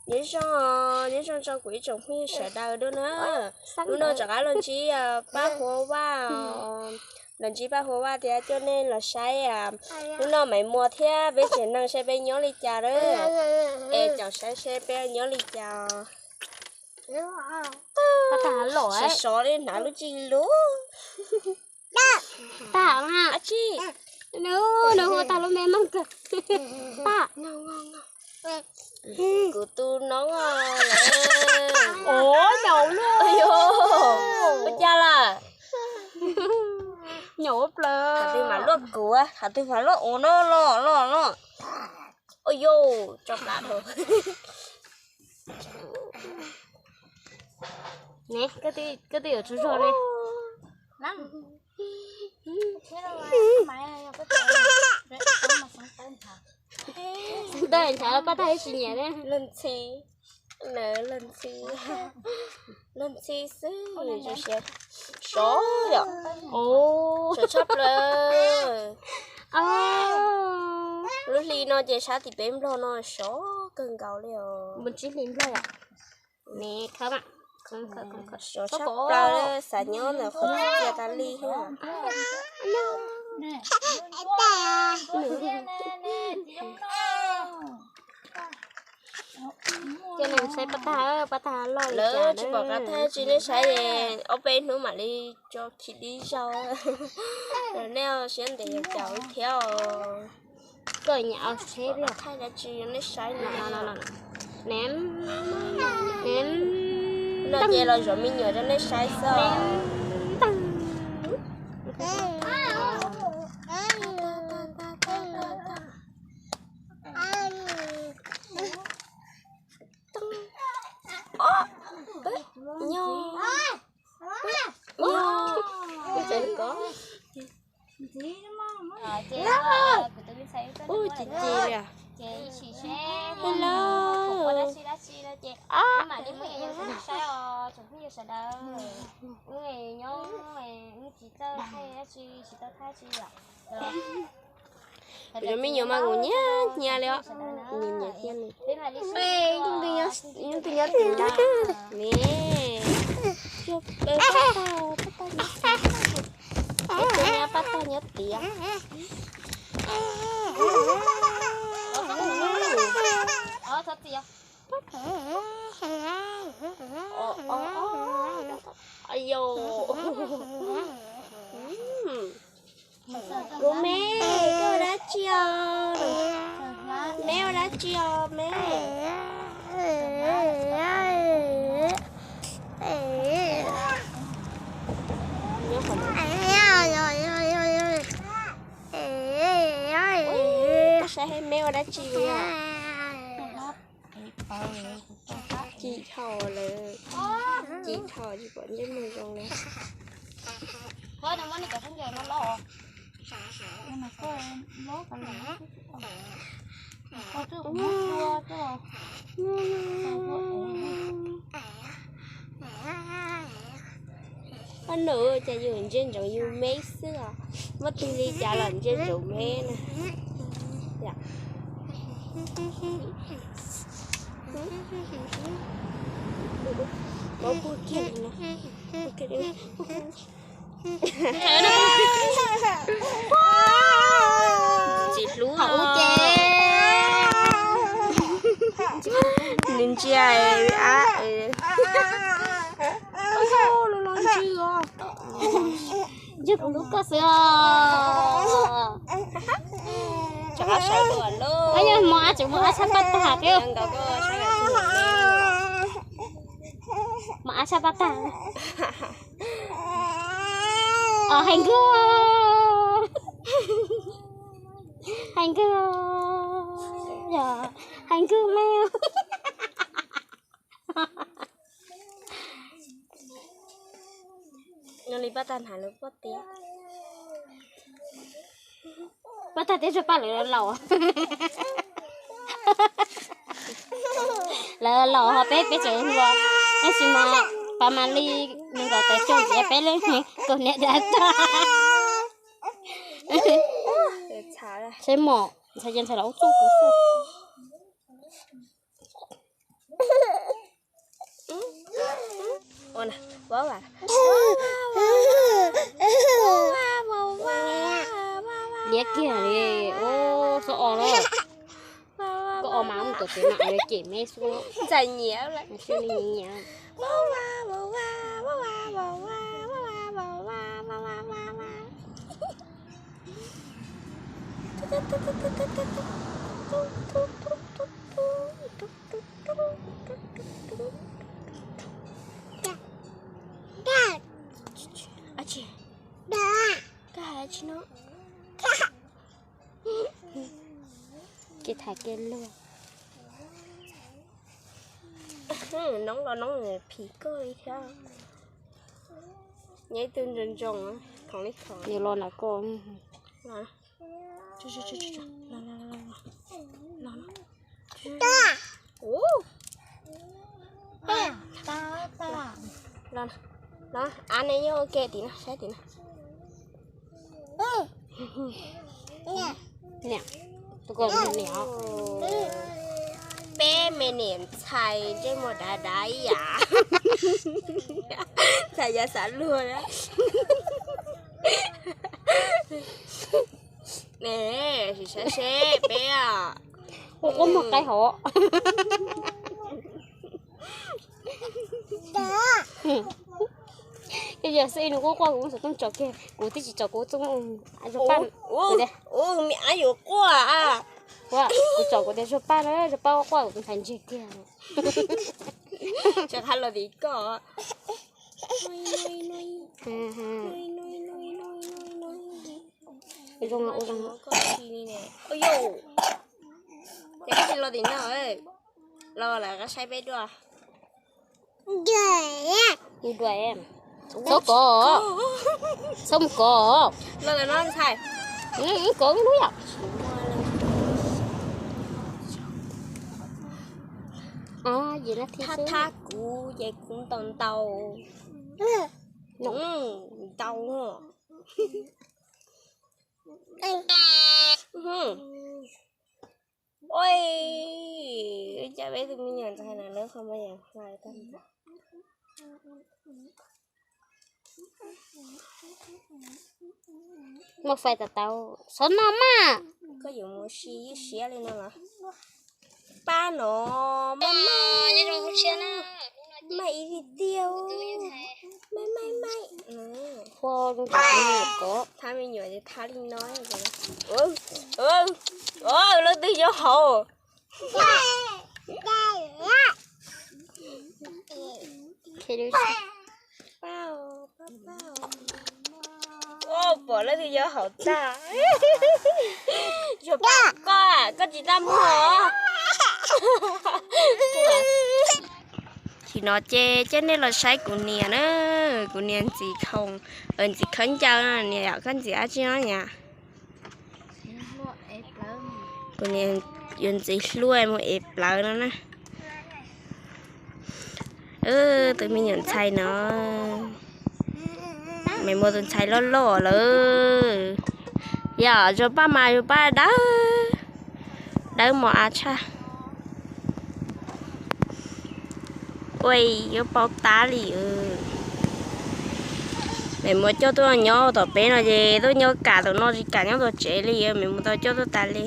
Nyob zoo, nyob zoo rau kuv ib tsoom phooj ywg sawv daws dua na. Hnub no rov qab los ntsib Paj Huab Vaj, los ntsib Paj Huab Vaj thiab coj nej los saib hnub no Maiv Muas thiab peb tsev neeg saib peb nyob li cas na. Es caum saib seb peb nyob li cas. Sov sov li hnav lub tsis lub. Tag na. Ab tsi. Nws, nws hu tag lub me mog kawg. Tag. Kuv tus noob lawm. Ua cas lawm? Nyaum ua plaws. Qhov twg mas luaj kuv, qhov twg mas luaj ua no los los los. Ua yus tso plab dhau. Ne, koj twb yuav tsaug zog li. Ntawd ntshav los Paj Tag ib tsis nyiam ne. Luag ntxhi, luag ntxhi, luag ntxhi xwb, sov yom. Sov tshaj plaws. Lub hli no ces sab tim peb Nplog no sov kawg nkaus li os. Sov tshaj plaws, xav nyob ntawm qhov txia tas li thiab. Ces nws saib Paj Tag, Paj Tag loj li cas tsis pom qab tag tsis nej saib es ob peb hnub mam li tso khi dib zog. Nej siab ntev yuav caum thiab os. Koj nyiam thaij dab tsi nej saib no. No ces los zov me nyuam rau nej saib xwb. Nyob, nyob. Ub, ci ci li. Hello. Kuv cov me nyuam mas kuv nyiam nyiam li os. Nyiam nyiam thiab li. Nyob twg nyob tim na? Ni, peb pab tag, pab tag nyob tim na. Peb pab tag nyob tim. Kuv me, koj ua dab tsi os? Me ua dab tsi os me? Koj saib me ua dab tsi? Ci dhau lawm, ci dhau tsis pom ntsej muag zoo li. Pab nus, cas yus ntsia ntsoov yus me xwb os, muaj twg li cas los ntsia ntsoov me na. Tsis hlub ces nws ntsia ab. Ntsia kuv hlub koj xwb os. Yog hmo ab tseem muaj ab tshaj paj tag thiab. Muaj ab tshaj paj tag. Hais nkauj, hais nkauj, yog hais nkauj me. Nyob li pab tag hnav lawv poj tiav. Pab tag teb tsuag paj lawv laus. Lawv laus ho peb peb tseem hluas, tab sis mas pab mam li nees nkaum tawm xyoo ces peb lub neej kaum niam dav tag. Saib mom, ntxhais ces ntxhais los ua txuj kuv xwb. Liab kiag li, ub, xob o na. Koj o mas mus tom tsev mas cem me xwb. Ntxhais nyiam, nyiam. Koj hais tsis no. Kev tham kev luag. Noob los noob phim koj li thiab. Nyob ib tug ntsoos ntsoos, khoom li khoom. Nws los nram koj. Los, av ne yeej ua ke tim no, saib tim no. Niam, tus ko niam. Peb me niam ntxhais ntsej muag dav dav ib yam. Ntxhais yav xav luag na. Ne, sim saib seb peb. Ua quaj muag qaib hov. Yog xwb nws quaj quaj kuv xov tooj tsom kiag, kuv twb tsis tsom kuv txooj zog paj. Ua, me ab yuav quaj. Kuv tsom kuv tias zog paj na, zog paj quaj quaj kuv tus ntxhais ntsiag kiag. Tseem qha los tim koj. Zoo, ua zoo. Ces koj tsis los tim no, los lawm koj saib peb dua. Txhob kov, txhob mus kov. Los lawm no ntxhais. Kov lub yom. Thab thab kuv ces kuv ntaus ntaus. Ntaus. Ua cas peb tus me nyuam ntxhais no lawv qhov muag yeej hlais tag. Muaj fais tas tau, xov no mas. Koj yuav mus si ib siab li no los? Pab no, maj maj, maj ib tiag, maj maj maj. Thab me nyuam ces thab li no. Leej twg nyob hauv? Pom leej twg nyob hauv tag. Koj, koj tsis tau muag. Tsis no ces coj nej los saib kuv niam na, kuv niam ntxiv khoom, ntxiv khaub ncaws, niam yom, koj ntxiv dab tsi no niam? Kuv niam yuav ntxiv hlua mus ev plawv no na. Tus me nyuam ntxhais no, me muaj tus ntxhais loj loj lawm. Yog zog paj mas zog paj dawb, dawb mos av tshaj. Ua yuav paub tab li. Me muab coj tuaj nyob tom peb no ces tuaj nyob kam tom no tsis kam nyob tom tsev li, me muab tau coj tuaj tas li.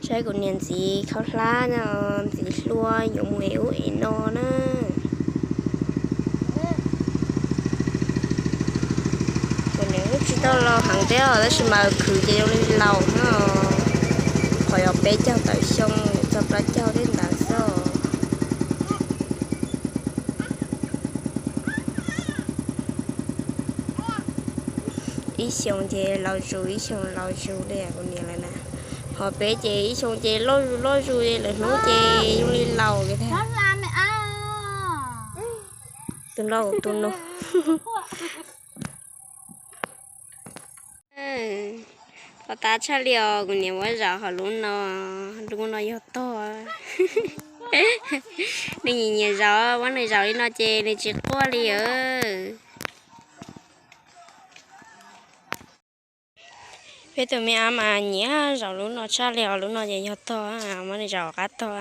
Saib kuv niam ntxiv khaub hlab no, ntxiv hlua yuav mus ev ub ev no na. Kuv niam wb tsis tau laus heev thiab tab sis mas khwv ces zoo li laus na. Qhov yog peb caug tawm xyoo, txog plaub caug tej ntawd xwb. Ib xyoos ces laus zus, ib xyoos laus zus li kuv niam lawv na. Ho peb ces ib xyoos ces loj zus loj zus, lwm hnub ces zoo li laus thiab. Tus no, tus no. Pov tab tshaj li os, kuv niam muab zaum hauv lub no, lub no yog tog. Nws nyiam nyiam zaum, muab nws zaum li no ces nws tsis quaj li os. Peb tus me ab mas nyiam zaum lub no tshaj li os, lub no ces yog tog, muab nws zaum qab tog.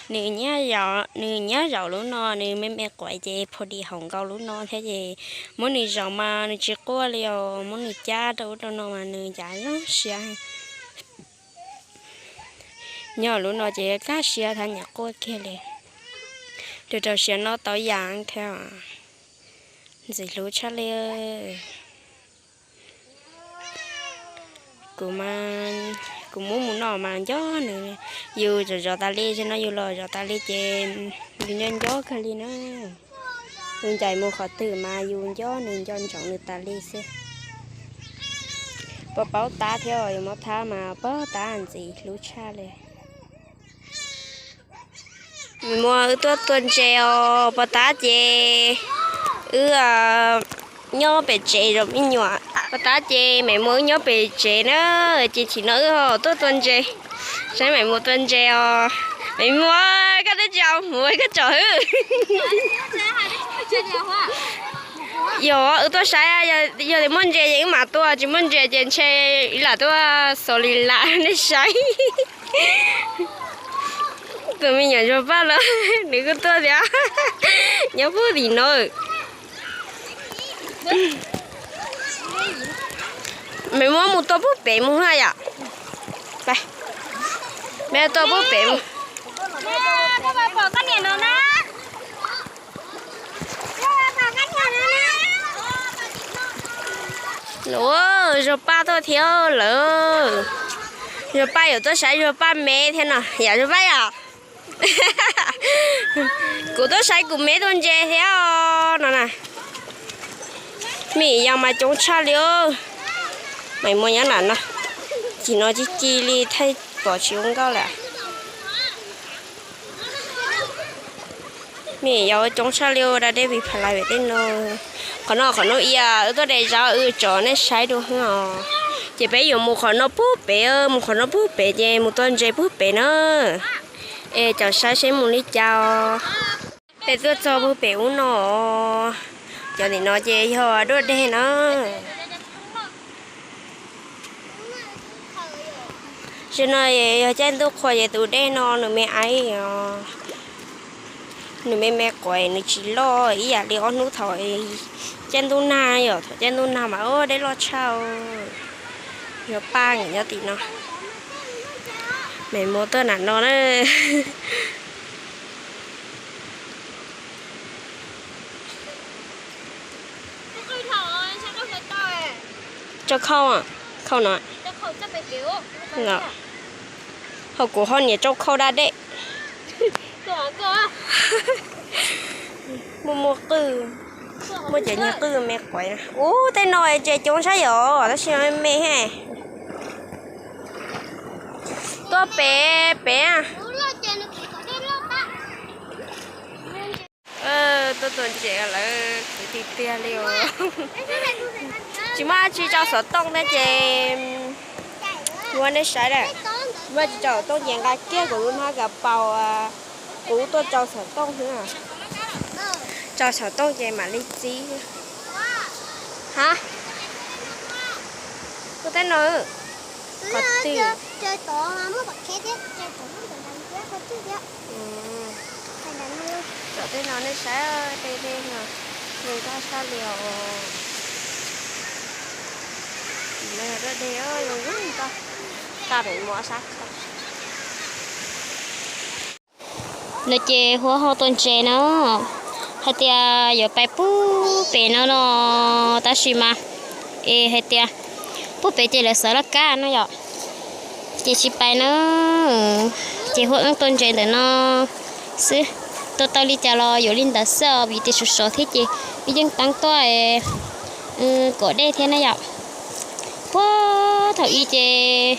Nws nyiam zaum lub no, nws me me quav ces pha di haum nkaus lub no thiab ces muab nws zaum mas nws tsis quaj li os, muab nws cab rau ub rau no mas nws cav zoo siab. Nyob lub no ces kaj siab thab nyam quaj kiag li. Rau rau siab noj tau yam thiab. Ntxim hlub tshaj li. Kuv mas, kuv muab mus noj mas nco nws, yus zov zov tas li, zaum no yus los zov tas li ces yus nco nco kawg li na. Yus ncaim mus qhov twg mas yus nco nws nco ntsoov nws tas li xwb. Pov paub tab thiab, yus muab thab mas pov tab ntxim hlub tshaj li. Maiv Muas wb tuaj tua ntses os, pov tab ces wb nyob pem tsev zov me nyuam. Pov tab ces Maiv Muas wb nyob pem tsev na, ces tsim no wb ho tuaj tua ntses. Saib Maiv Muas tua ntses os. Maiv Muas, koj twb tsis hmuv koj tsom hwb. Yog wb tuaj saib, yog tias muaj ntses ces wb mam tuaj, tsis muaj ntses ces ntshe wb lam tuaj xaus li lam nej saib. Tus me nyuam Zuag Paj los nws kuj tuaj thiab, nyob puag tim no. Maiv Muas mus tua puag pem mus na yom. Maiv Muas tua puag pem mus. Zuag Paj tuaj thiab lawm. Zuag Paj yuav tuaj saib Zuag Paj me thiab no, yam Zuag Paj yom. Kuv tuaj saib kuv me tua ntses thiab no na. Me nyuam yaus mas coob tshaj li. Maiv Muas nyob nram no, tsim no ci ci li thaij pom tsis ua nkauj lawm. Me nyuam yaus coob tshaj li, da dej vim pha lais vim tej no. Qhov no qhov nuj ia wb tuaj de zaub wb tsom nej saib dua os. Ces peb yuav mus qhov no puag pem, mus qhov no puag pem ces mus tua ntses puag pem na. Es cov saib seb mus li cas os. Peb tuaj txog puag pem ub no, cov nim no ces yog duaj deg na. Zaum no yog caij ntuj qhua ces tus dej no nws me aib, nws me me quav nws tsis loj ib yam li ob hnub thaum caij ntuj nag yom, thaum caij ntuj nag mas dej loj tshaj. Yog paj nyob tim no, Maiv Muas tuaj nram no na. Rau khau, khau no. Hos kuv ho niam rau khau da dej. Muaj muaj qwj, muaj cov niag qwj me quav. Ub, tej no tseem coob saib yom, tab sis me me. Tuaj pem pem. Tuaj tua ntses lawm, kwv tiag tiag li os. Tsis muaj dab tsi rau xov tooj thiab ces ua nej saib na. Tsis muaj dab tsi rau xov tooj ces nqa kiag kuv lub hnab kav paus, kuv tuaj rau xov tooj xwb. Rau xov tooj ces mam li txib. Ha, ua tej no, qhov twg? Tsom tej no nej saib, tej dej no zoo nkauj sab li os. Tim no yog dej, zoo nkauj, kaj pem mos sab khau. No ces Huab ho tua ntses no, hais tias yuav pais puag pem no no, tab sis mas es hais tias puag pem ces lawv xav laj kab no yom, ces tsis pais na. Ces Huab wb tua ntses ntawm no xwb, tua tau li cas los yuav li ntawd xwb os, vim tias sov sov thiab ces wb yeej teeb tuaj kom dej thiab na yom. Puag thaum ub ces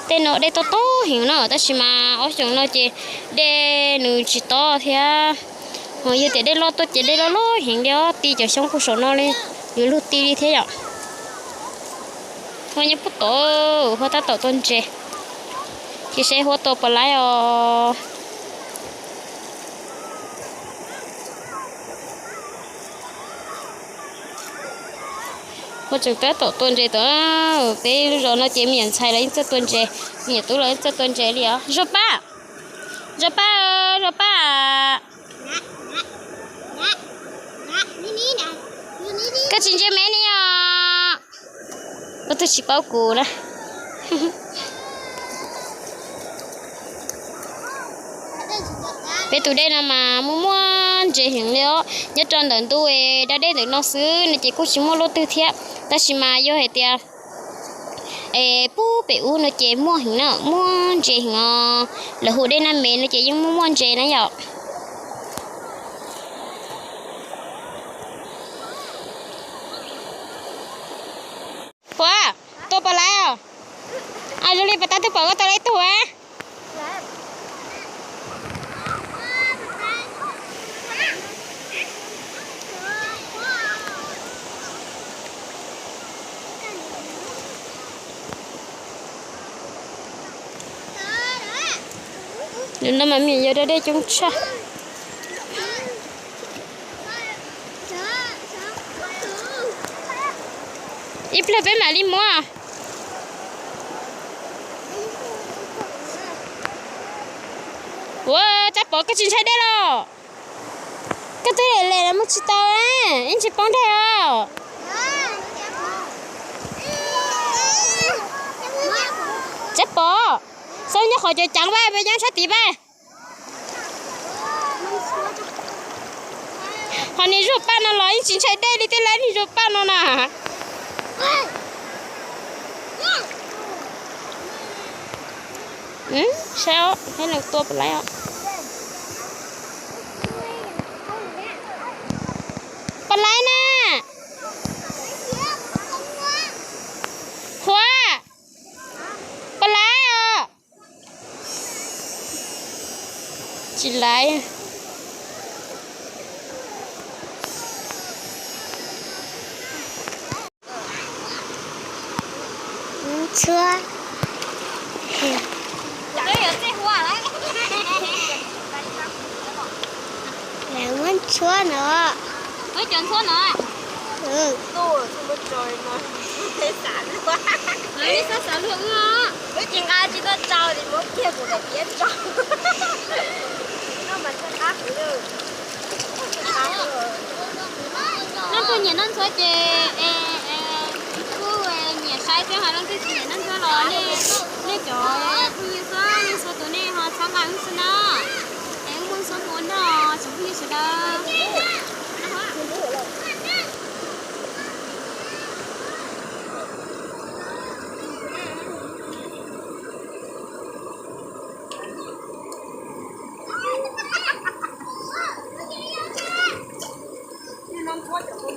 tej no dej tob tob heev no, tab sis mas ob xyoos no ces dej nws tsis tob thiab. Ho yog tias dej loj tuaj ces dej loj loj heev li os, ti cov xyoob puag saum no li, yuav luag ti li thiab yom. Huab nyob puag tod, Huab tab tom tua ntses, cia seb Huab tua puas laib os. Muaj tseem tab tom tua ntses tom peb lub zos no ces me nyuam ntxhais los yeej txawj tua ntses, me nyuam tub los yeej txawj tua ntses li os. Zos Paj, Zos Paj, Zos Paj, koj tsis ntsia me ni os. Koj twb tsis paub kuv na. Peb tus dej no mas muaj muaj ntses heev li os. Nyob rau ntawm ntu da dej ntawm no xwb no ces kuj tsis muaj lub twg thiab, tab sis mas yog hais tias es pub pem ub no ces muaj heev na, muaj ntses heev os. Lawv hu dej Naj Mes no ces yeej muaj muaj ntses na yom. Puas tua puas laiv os? Zoo li puas tab twb pom koj tua laiv ib tug a? Nws no mas me nyuam yaus da dej coob tshaj. Ib pliag peb mam li muab. Ua, Tsab Pov, koj tsis ntshai dej los? Koj twb lem lem los mus tsis tau, yeej tsis poob dej os. Tsab Pov, xaub nyob qhov cov ceev vaj, peb nyob sab tid vaj. Ho niag Zuag Paj no los yeej tsis ntshai dej li thiab lawm, niag Zuag Paj no na. Saib, saib leej tua puas laib os. Puas laib na? Huav, puas laib os? Tsis laib. Muab tshuab. Muab tshuab no. Muab cov ntxhuab no. Lawv xav xav luag wb os. Wb tsis nqa tsis tuaj tsau li, muab kiag kuv daim tiab tsau. Leej twg nyiam noj ntxhuab ces kuj nyiam saib thiab, ho leej twg tsis nyiam noj ntxhuab los nej cov phooj ywg xwb, nej txhua tus nej ho txhob nqa wb xwb na. Es wb muaj ntxhuab mus ua noj tsoom phooj ywg sawv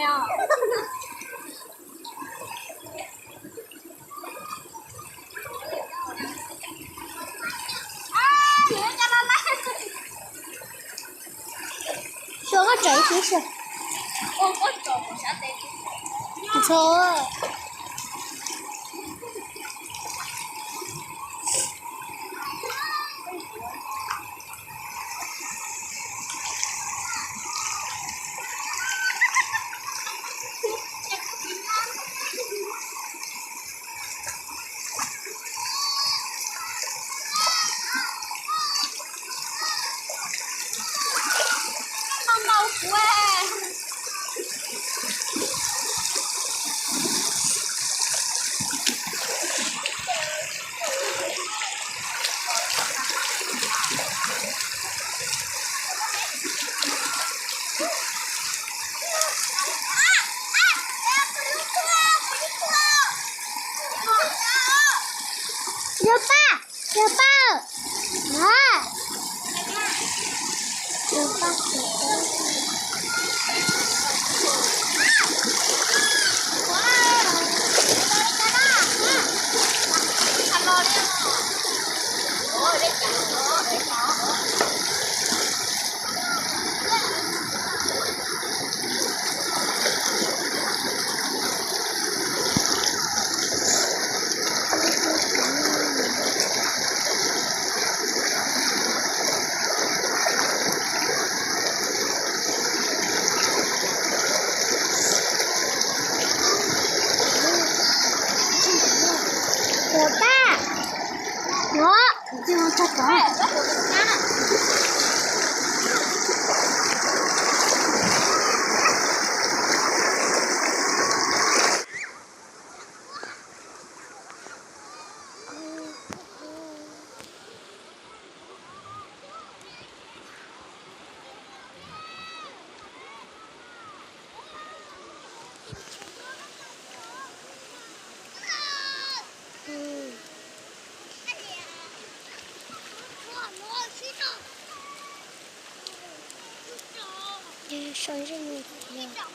daws. Suav koj tseem ib tug xwb. Ntxhov. Sau zej no thiab.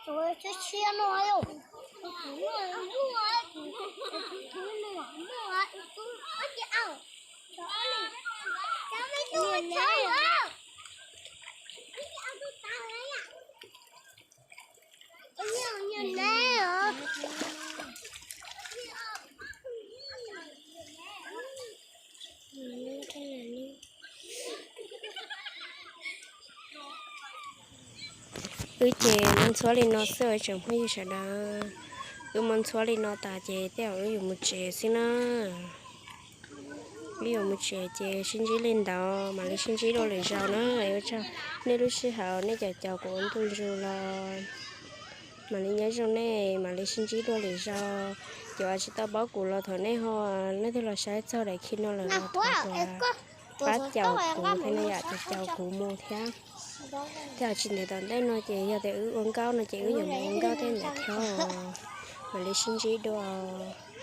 Tus tshiab tshiab no, tus no muaj, tus no muaj, tus no muaj. Wb ces mus ntxhuav li no xwb os tsoom phooj ywg sawv daws. Wb mus ntxhuav li no tas ces tej zaum wb yuav mus tsev xwb na. Wb yuav mus tsev ces sib ntsib li ntawd, mam li sib ntsib dua lwm zaus na. Ua tsaug nej lub sij hawm nej caum caum kuv ua ntu zus los. Mam li nyob zoo nej, mam li sib ntsib dua lwm zaus. Cov tsis tau paub kuv los thaum nej ho, leej twg los saib txog daim khi no lawm los thov pab caum kuv thiab nej yom, caum kuv mus thiab. Thiab tsis ntev tom ntej no ces yog tias wb ua nkauj no ces wb yuav mus ua nkauj tej ntawd thiab os. Mam li sib ntsib dua os.